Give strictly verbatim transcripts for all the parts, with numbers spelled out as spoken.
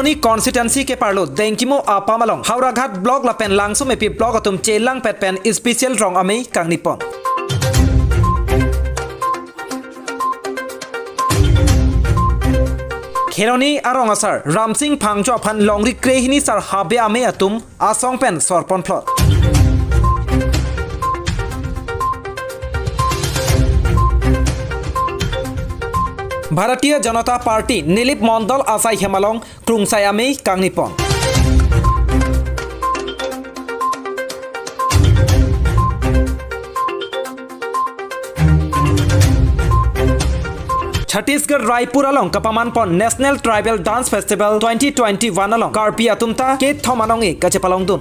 Ni constituency keparlo Dengkimo apam along Howraghat block lapen Langsomepi block atum chelangpet pen special rong amei kangnipon. Kheroni arong asar Ramsing Phangcho aphan longri krehini sar habe amei atum asong pen sorpon phlot. Bharatiya Janata Party Nilip Mondol asai hem along krungsai amei kangnipon. Chhattisgarh Raipur along kapamanpon National Tribal Dance Festival twenty twenty-one along Karbi atum ta kethom anong-e kachepalongdun.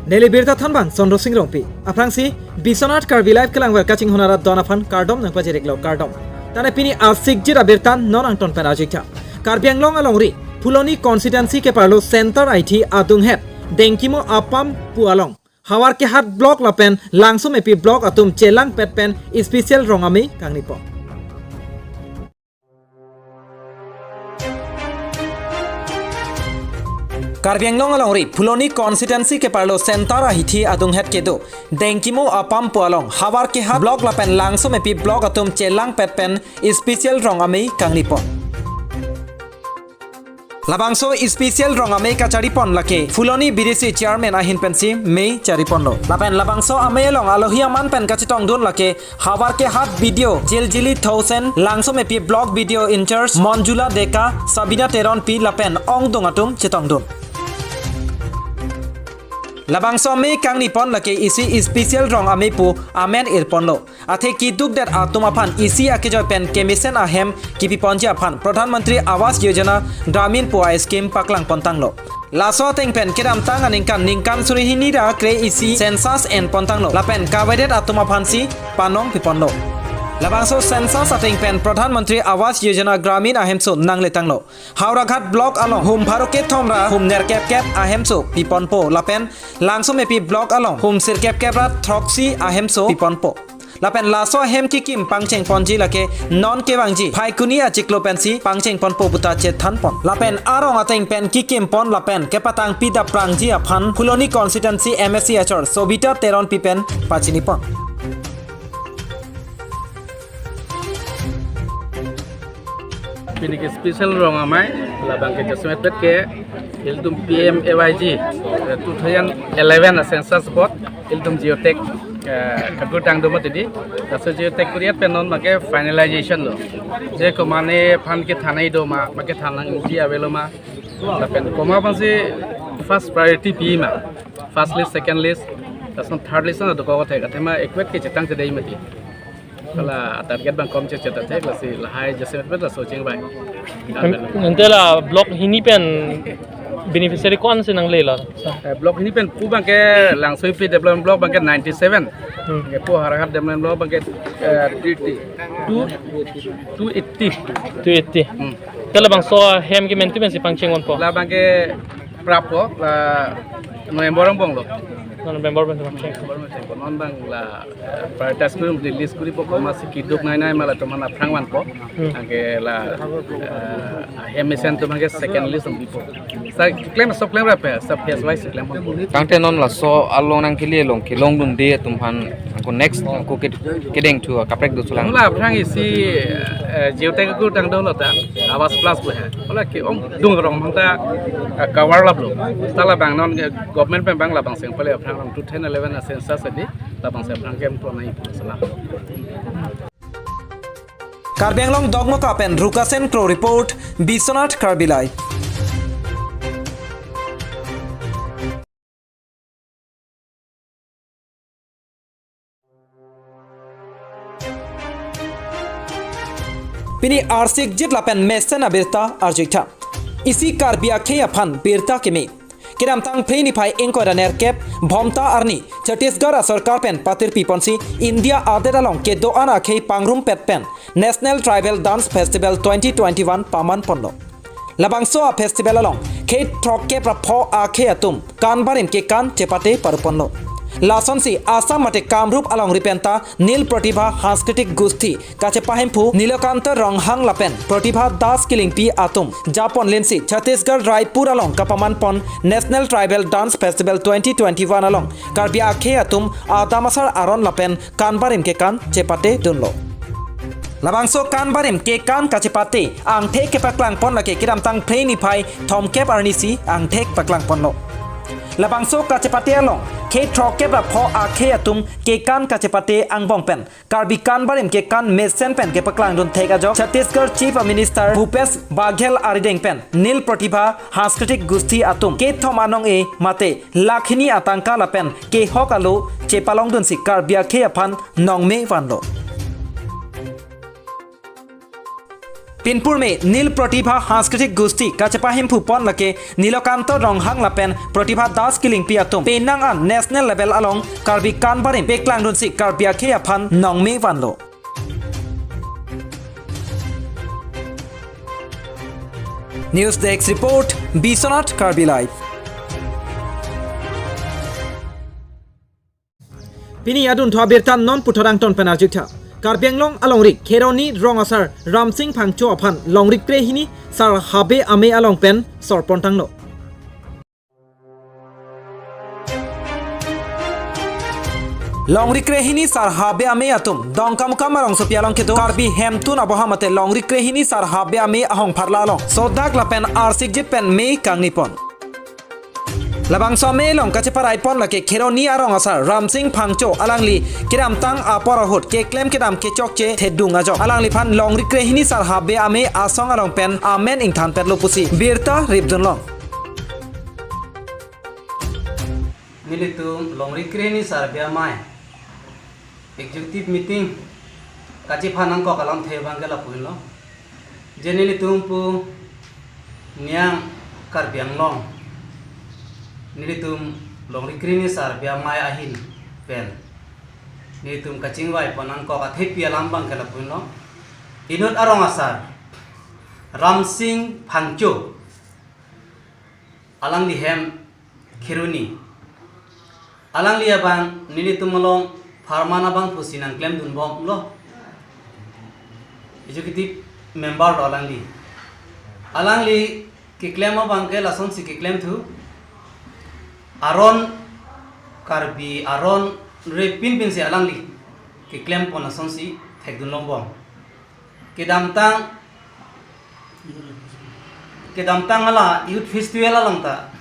Neli birta thanbang Sondro Sing Rongpi. Aphrangsi Biswanath Karbi Live kelangver kachinghon arat don aphan kardom nangpajir-iklo, kardom. Tane pini arsikjit abirta non angton pen arjuitha. Karbi Anglong alongri Phuloni constituency keparlo Center Ahithi adunghet Dengkimo apam pu along Havarkehat block lapen Langsomepi block atum chelangpet pen special rong amei kangnipon. Karbi Anglong alongri Phuloni constituency keparlo Center Ahithi adunghet kedo Dengkimo apam pu along Havarkehat block lapen Langsomepi block atum chelangpet pen special rong amei kangnipon. Labangso special rong amei kacharipon lake Phuloni B D C chairman ahin pensi mei chariponlo. Lapen labangso amei along alohi aman pen kachetongdun lake Havarkehat B D O Jiljili Thaosen, Langsomepi block B D O in charge Monjula Deka, Sabina Teronpi lapen ongdung atum chetongdun. Labangso amei kangnipon lake isi special rong amei pu amen irponlo. Athe keduk det atum aphan isi akejoi pen kemesen ahem kipiponji aphan Pradhan Mantri Awas Yojana Gramin pu a-scheme paklangpontanglo. Laso ateng pen kedamtang aningkan ningkan suri hini ra kre-isi census enpontanglo. Lapen kavaidet atum aphansi panong piponlo. Labangso census ateng pen Pradhan Mantri Awas Yojana Gramin ahemso nangletanglo. Howraghat block along hum pharo kethom ra hum nerkepkep ahemso piponpo lapen Langsomepi block along hum sirkepkep ra throksi ahemso piponpo. Lapen laso ahem kikim pangchengponji lake non kevangji Phaikuni achiklo pensi pangchengponpo puta chethanpon. Lapen arong ateng pen kikimpon lapen kepatangpi daprangji aphan Phuloni constituency M A C achor Sobita Teronpi pen pachinipon. Pini ke special rong amei, labang ke jasemet pet ke, ilitum P M A Y G, eh, two thousand eleven a census apot, ilitum geotag, eh, kakur tangdun mati di, laso geotag kuriat pen non make finalization lo. Je komatne aphan kethan nangji do ma, ma kethan nangji avelo ma, lapen komat aphansi first priority pi ma, first list, second list, lason third list na dokok thek, athema adequate kechetang chedei mati. Hala target abang kom chechet athek lasi lahai jasemet pet laso chengvai. Ante la block hini pen beneficiary ko-ansi nanglelo? Eh, block hini pen pu abang ke Langsomepi Development Block abang ke ninety-seven. Hmm. Ke pu Howraghat Development Block abang ke, eh, two eighty. Two eighty. Two eighty. Hmm. Te labangso ahem kementu pensi pangchengponpo? Labang ke prappo, la November angbong lo. November pen pangcheng. November angbong lo. Non abang la, eh, prioritize kuri, list kuri po komatsi keduk nai nai ma latum aphan aphrang vanpo. Hmm. Anke la, eh, ahem mesen atum anke second list ong pipo. Sa klem, sob klem rap ya, sob phase wise klem ponpo. Tangte non laso along nangkele along kelongdunde atum aphan ako next ako ke, kedeng thu kaprek do sulang. Mula aphrang isi, eh, geotag kakur tangdun lo ta, Awas Plus pu he. Mula ke-ongdung rong mang ta, eh, cover laplo. Ta labang non, eh, government pen abang labangsi pale aphrang rong two thousand eleven a census adi, labangsi aphrang kem pro nai pu salam. Karbi Anglong Dongmukak pen Rukasen Kro report, Biswanath Karbi Live. Pini arsikjit lapen mesen abirta arjuitha. Isi Karbi akhei aphan birta keme. Kedamtang Phre niphai ingkoi ra nerkep Bhomta arni Chhattisgarh asorkar pen patirpiponsi India adet along kedo-an akhei pangrumpet pen National Tribal Dance Festival twenty twenty-one pamanponlo. Labangso a-festival along khei throkkep ra pho akhei atum kan barim kekan chepate paruponlo. Lasonsi Assam mate Kamrup alongri penta Nil Pratibha Sanskritik Gosthi kachepahemphu Nilakanta Ronghang lapen Pratibha Das Killingpi atum japon linsi Chhattisgarh Raipur along kapamanpon National Tribal Dance Festival twenty twenty-one along Karbi akhei atum adam asar aron lapen kan barim kekan chepatedunlo. Labangso kan barim kekan kachepate angthek kepaklangpon lake kedamtang Phre niphai thomkep arnisi angthek paklangponlo. Labangso kachepate along khei throkkep ra pho akhei atum kekan kachepate angbong pen Karbi kan barim kekan mesen pen kepaklangdun thek ajok Chhattisgarh Chief Minister Bhupesh Baghel arideng pen Nil Pratibha Sanskritik Gosthi atum kethom anong-e mate lakh hini atangka lapen kehok alo chepalongdunsi Karbi akhei aphan nongme vanlo. Pinpurme Nil Pratibha Sanskritik Gosthi kachepahemphu pon lake Nilakanta Ronghang lapen Pratibha Das Killingpi atum penang an national level along Karbi kan barim peklangdunsi Karbi akhei aphan nongme vanlo. News Desk Report, Biswanath Karbi Live. Pini adunthu abirta non puthot angton pen arjutha. Karbi Anglong alongri Kheroni rong asar Ramsing Phangcho aphan longri krehini sar habe ame along pen sorpon tanglo. Longri krehini sar habe ame atum Dongkamukam arongsopi along kedo Karbi Hemtun Aboha mate longri krehini sar habe ame ahong pharla along sodak lapen arsikjit pen me kangnipon. Labangso ame along kacheparaipon lake Kheroni arong asar Ramsing Phangcho, alangli kedamtang apor ahut keklem kedam kechokche thedung ajok alangliphan longri krehini sar habe ame asong along pen amen ingthanpetlo pusi birta ripdunlong. Nelitum longri krehini sar habe amei executive meeting kachepha nangkok alamthe abangke lapu-inlo. Je nelitum pu niang Karbi Anglong, nelitum longri krehini sar habe amei ahin pen nelitum kachingvaipon nangkok athepi alam abangke lapu-inlo. Inut arong asar Ramsing Phangcho, alangli hem Kheroni. Alangli abang nelitum along pharman abangphusi nangklemdunbomlo. Executive member lo alangli. Alangli keklem abangke lasonsi keklemthu. Aron, Karbi aron repin pinsi alangli keklempon asonsi thekdunlongbom. Kedamtang, kedamtang hala Youth Festival along ta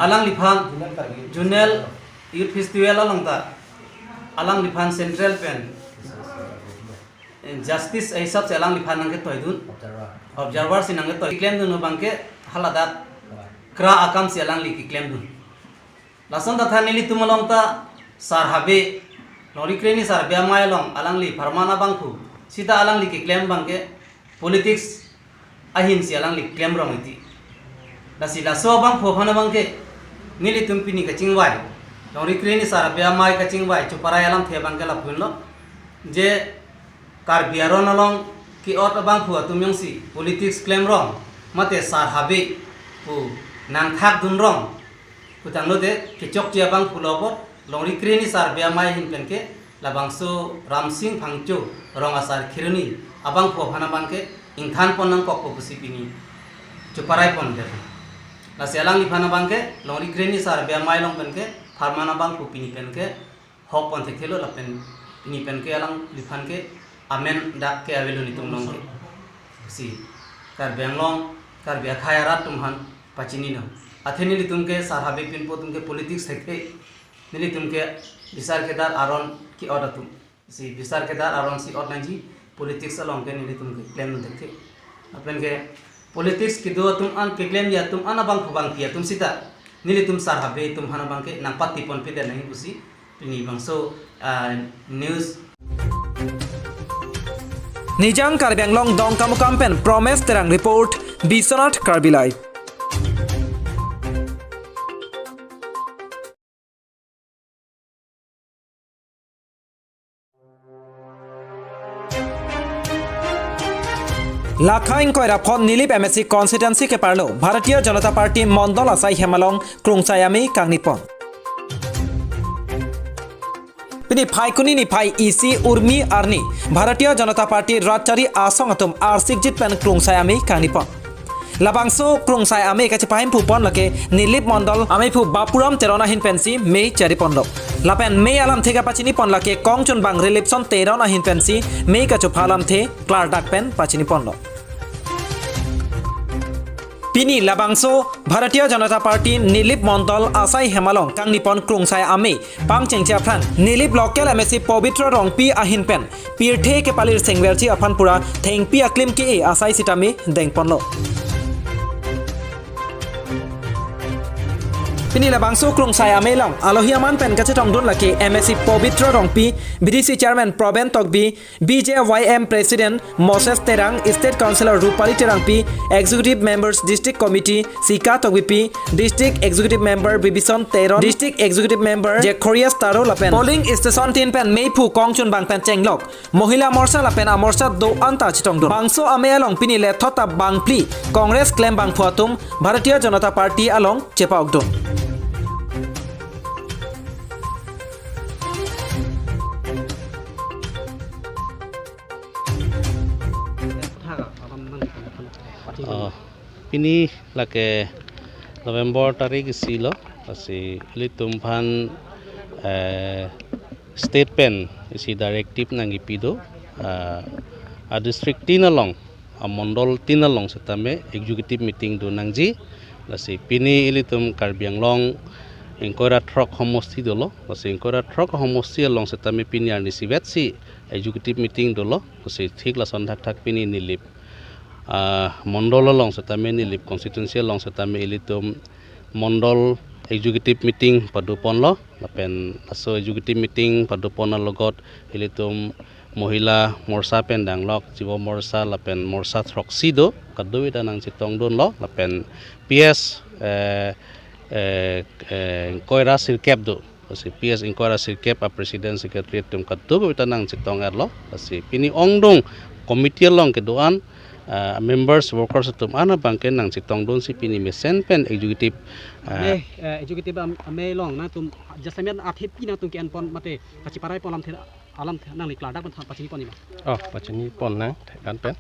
alangliphan, Zonal Youth Festival along ta alangliphan central pen, eh, justice ahisap si alangliphan nangketoidun, observer si nangketoi. Keklemdun abangke haladak kra akam si alangli keklemdun. Lason tangthan nelitum along ta sar habe, longri krehini sar habe amei along alangli pharman abangphu sita alangli keklem abangke politics ahin si alangli klemrong iti. Lasi laso abangphu aphan abangke nelitum pini kachingvai, longri krehini sar habe amei kachingvai choparai alamthe abangke lapu-inlo. Je Karbi aron along ke-ot abangphu atum jongsi politics klemrong mate sar habe pu nangthakdunrong, kutanglote kechokche abangphu lo apot longri krehini sar habe amei ahin penke labangso Ramsing Phangcho rong asar Kheroni abangphu aphan abangke ingthanpon nangkokpo pusi pini choparaipon det. Lasi alangliphan abangke longri krehini sar habe amei along penke pharman abangphu pini penke hokpon thekthelo lapen pini penke alangliphan ke amen dak ke avelo nelitum along ke. Si Karbi Anglong, Karbi akhei arat atum aphan pachinilo. Athe nelitum ke sar habe pinpo atum ke politics thekthe. Nelitum ke bisar kedar aron ke-ot atum. Si bisar kedar aron si ot nangji, politics along ke nelitum ke klemdun thekthe. Lapen ke politics kedo atum an, keklemji atum an abangphu bangpi atum sita nelitum sar habe atum aphan abangke nangpatipon pedet nangji pusi pini bangso, ah, news. Nijang Karbi Anglong Dongkamukam pen Promes Terang report, Biswanath Karbi Live. Lakha ingkoi ra phongo Nilip M A C constituency keparlo Bharatiya Janata Party Mondol Asai hem along krungsai ame kangnipon. Pini Phaikuni niphai isi Urmi arni Bharatiya Janata Party rat chari asong atum arsikjit pen Klungsai Amei kangnipon. Labangso Klungsai Amei kachepahimpupon lake Nilip Mondol ameiphu Bapuram Teron ahin pensi mei chariponlo. Lapen mei alamthe kapachinipon lake kongchunbang Rilipson Teron ahin pensi mei kachopha alamthe klardak pen pachiniponlo. Pini labangso Bharatiya Janata Party Nilip Mondol asai hem along kangnipon Klungsai Amei pangchengche aphrang Nilip local M A C Pobitra Rongpi ahin pen pirthe kepalir sengverji aphan pura thengpi aklim ke-e asai sitame dengponlo. Pini labangso Klungsai Amei along alohi aman pen kachetongdun lake M A C Pobitra Rongpi, B D C Chairman Proben Tokbi, B J Y M President Moses Terang, State Councillor Rupali Terangpi, Executive Members District Committee Sika Tokbipi, District Executive Member Bibison Teron, District Executive Member Zacharias Taro lapen polling station tin pen meiphu kongchunbang pen chenglok Mohila Morcha lapen amorcha do-an ta chetongdun. Bangso amei along pini le thota bangphli Congress klembangphu atum Bharatiya Janata Party along chepa-okdun. Oh, pini lake November tarik isi lo, lasi ilitum aphan, eh, state pen isi directive nangkipi do, ah, a district tin along, amondol tin along setame executive meeting do nangji. Lasi pini ilitum Karbi Anglong ingkoi ra throk homosti dolo, lasi ingkoi ra throk homosti along setame pini arni isivet si executive meeting dolo, lasi thik lason thakthak pini Nilip, ah, mondol along setame Nilip constituency along setame ilitum mondol executive meeting padoponlo, lapen laso executive meeting padopon alogot ilitum Mohila Morcha pen danglok, Jibo Morcha lapen Morcha throksi do, kadokave ta nangchetongdunlo, lapen P S, eh, eh, eh, ingkoi ra sirkep do. Lasi P S ingkoi ra sirkep a president secretary atum kadokave ta nangchetong-etlo. Lasi pini ongdung committee along kedo-an, ah, members, workers atum an abangke nangchetongdunsi pini mesen pen executive, ah, Amei, eh, executive am-, amei along nangtum jasemet athepi nangtum ke-enpon mate kacheparai pon alamthe, alamthe nangli klardak pen pachinipon ima. Oh, pachinipon nang thekan pen.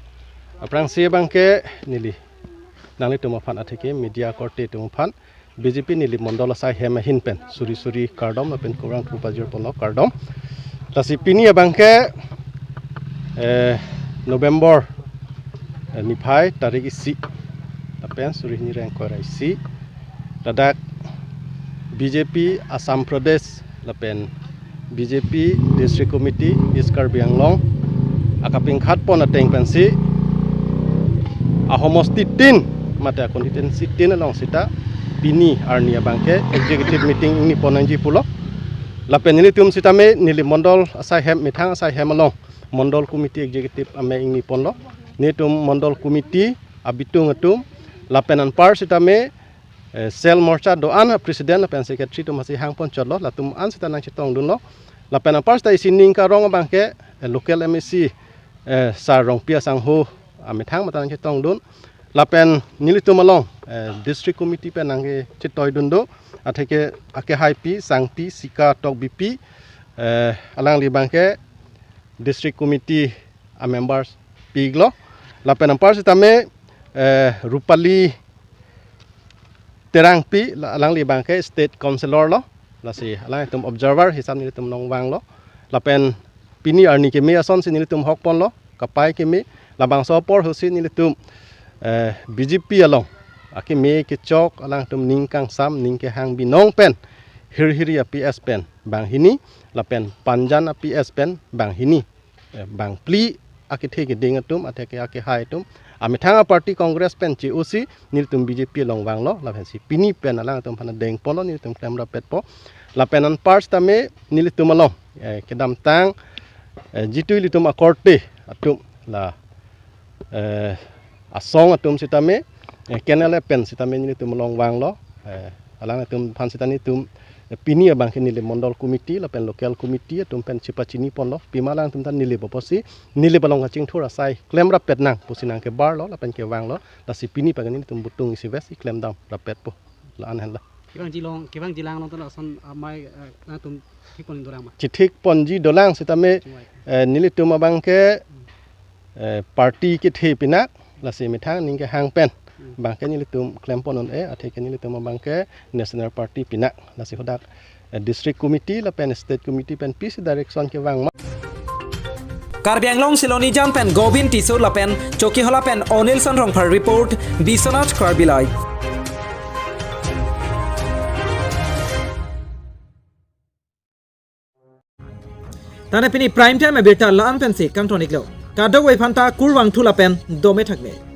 Aphrangsi abangke neli nanglitum aphan atheke media korte atum aphan B J P Nilip mondol asai hem ahin pen suri suri kardom lapen kurvangthu pajirponlo kardom. Lasi pini abangke, eh, November, eh, niphai tarik isi lapen suri hini ra ingkoi ra isi, ladak B J P Assam Pradesh lapen B J P District Committee East Karbi Anglong akapingkhat pon ateng pensi ahomosti tin mate a constituency tin along seta pini arni abangke executive meeting ingnipon nangji pulo. Lapen nelitum sitame Nilip mondol asai hem, methang asai hem along mondol committee executive amei ingniponlo. Nelitum mondol committee abitung atum lapen anpar sitame, eh, cell morcha do-an president lapen secretary atum hasi hangponchotlo, latum an seta nangchetongdunlo. Lapen anpar seta isi ning karong abangke, eh, local M A C, eh, Sar Rongpi asangho amethang mate nangchetongdun. Lapen nelitum along, eh, district committee pen nangkechetoidun do, atheke akehaipi, sangpi, Sika Tokbipi, eh, alangli abangke district committee a members piklo. Lapen anpar sitame, eh, Rupali Terangpi, la-, alangli abangke state councillor lo. Lasi alangtum observer hisap nelitum nangvanglo. Lapen pini arni keme asonsi nelitum hokponlo, kapai keme, labangso apor ahutsi nelitum, eh, B J P along akeme kechok alangtum ning kangsam, ning kehang binong pen hirhiri a P S pen banghini, lapen panjan a P S pen banghini, eh, bangphli akethe keding atum, atheke akehai atum amethang a party Congress pen che-osi nelitum B J P along vanglo, lapensi pini pen alangtum aphan dengponlo, nelitum klemrapetpo. Lapen anpar sitame nelitum along, eh, kedamtang, eh, jitu ilitum akorte atum la, eh, asong atum sitame, eh, kenele pen sitame nelitum along vanglo, eh, alangtum aphan sita nelitum, eh, pini abangke Nilip mondol committee lapen local committee atum pen chepachiniponlo, pima alangtum ta Nilip apotsi Nilip along kachingthur asai klemrapet nang pusi nangkebarlo lapen kevanglo, lasi pini abangke nelitum butung isivet si klemdamrapetpo, la-an henlo. Kevangji along, kevangji alang along ta lason amei, eh, nangtum thikpon dolang ma? Chithikponji dolang sitame, chungvai. Eh, nelitum abangke, eh, party kethe pinak, lasi methang aning kehang pen. Hmm. Abangke nelitum klempon un-e, atheke nelitum abangke National Party pinak, lasi hadak, eh, District Committee lapen State Committee pen pisi direction kevang ma. Karbi Anglong Silonijan pen Govind Tisso lapen Chokihola pen Onilson Rongphar report, Biswanath Karbi Live. Tane pini prime time abirta la-an pensi kangton-iklo. Kadokave aphanta kurvangthu lapen dome thakme.